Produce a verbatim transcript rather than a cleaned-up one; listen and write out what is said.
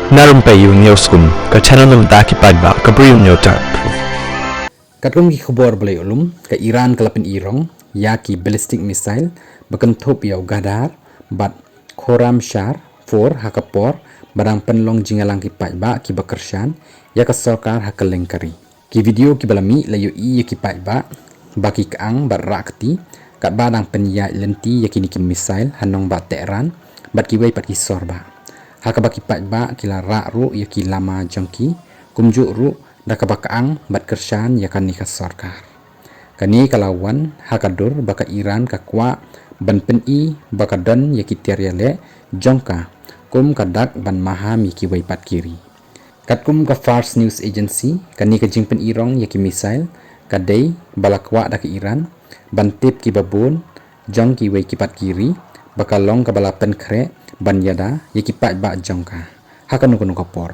Na Rympei U News Kum, ka channel na bynta ki paidbah ka Bri U News Tar. Katkum ki khubor ba la ïoh lum, ka Iran ka la pyn-i rong ïa ki ballistic missile ba kynthup ïa u Ghaddar bad Khorramshahr four ha ka por ba dang pynlong jingïalang ki paidbah kiba kyrshan ïa ka sorkar ha kylleng ka ri. Ki video kiba la mih la ïohi ïa ki paidbah ba ki kyang bad rah kti katba dang pynïaid lynti ïa kine ki missile ha nongbah Tehran bad kiwei pat ki sor bah, ha kaba ki paidbah ki la rah ruh ïa ki lama jong ki, kumjuh ruh da kaba kyang bad kyrshan ïa kane ka sorkar. Kane ka la wan ha ka dur ba ka Iran ka kwah ban pyn-i ba ka don ïa ki tiar ïaleh jong ka kum ka dak ban maham ïa kiwei pat ki ri. Katkum ka Fars News Agency, kane ka jingpyn-i rong ïa ki missile ka dei ba la kwah da ka Iran ban tip kiba bun jong kiwei ki pat ki ri ba ka long kaba la pynkhreh ban ïada ïa ki paidbah jong ka ha kano kano ka por.